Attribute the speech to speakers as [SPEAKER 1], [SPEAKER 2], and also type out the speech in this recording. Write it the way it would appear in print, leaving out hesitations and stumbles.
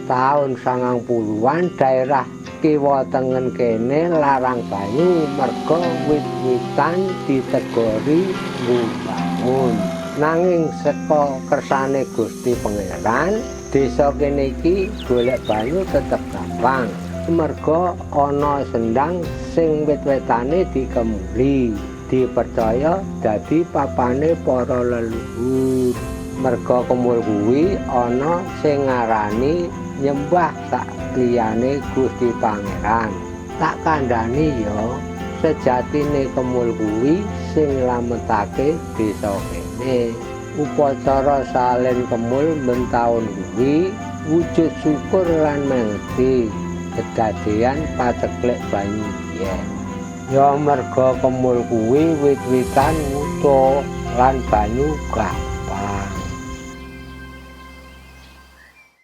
[SPEAKER 1] Taun 90-an daerah kiwa tengen kene larang banyu merga wit-witan ditegori nggo bangun. Nanging saka kersane Gusti Pangeran, desa kene iki golek banyu tetep gampang. Merga ana sendang sing wit-witane dikemuli, dipercaya dadi papane para leluhur. Merga kemul kuwi ana sing ngarani nyembah sak liyane Gusti Pangeran. Tak kandhani ya, sejatine kemul kuwi sing nylametake desa kene. Upacara salin kemul ben taun kuwi wujud syukur lan mengeti kedadean paceklik banyu biyen. Ya merga kemul kuwi wit-witan wutuh lan banyu gak